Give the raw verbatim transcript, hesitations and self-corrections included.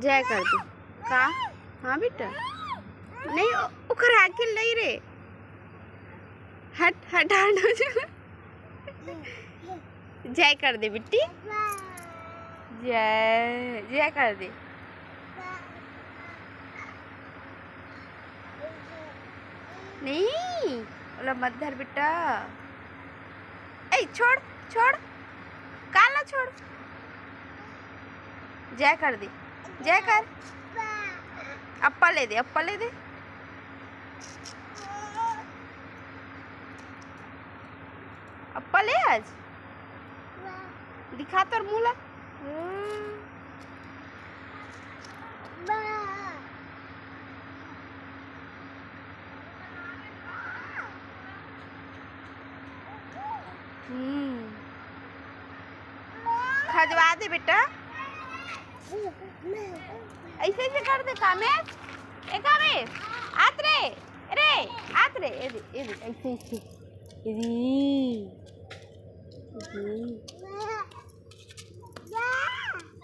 जय कर दे। का? हाँ बेटा। नहीं, ओ-, ओकर आँखी नहीं रे। हट, हट, हट। जय कर दे बिट्टी। जय, जय कर दे। नहीं, ओला मत धर बेटा। ए, छोड़, छोड़। काला छोड़। जय कर दे, जय कर। अप्पा ले दे, अप्पा ले दे। अप्पा ले आज। दिखा तोर मुँह ला। हम्म। खजवा दे बेटा। ऐसे, ऐसे कर दे कामेश। ए कामेश, आत रे, रे, आत रे। ए दे, ए दे, ऐसे, ऐसे। ए दे। ए दे।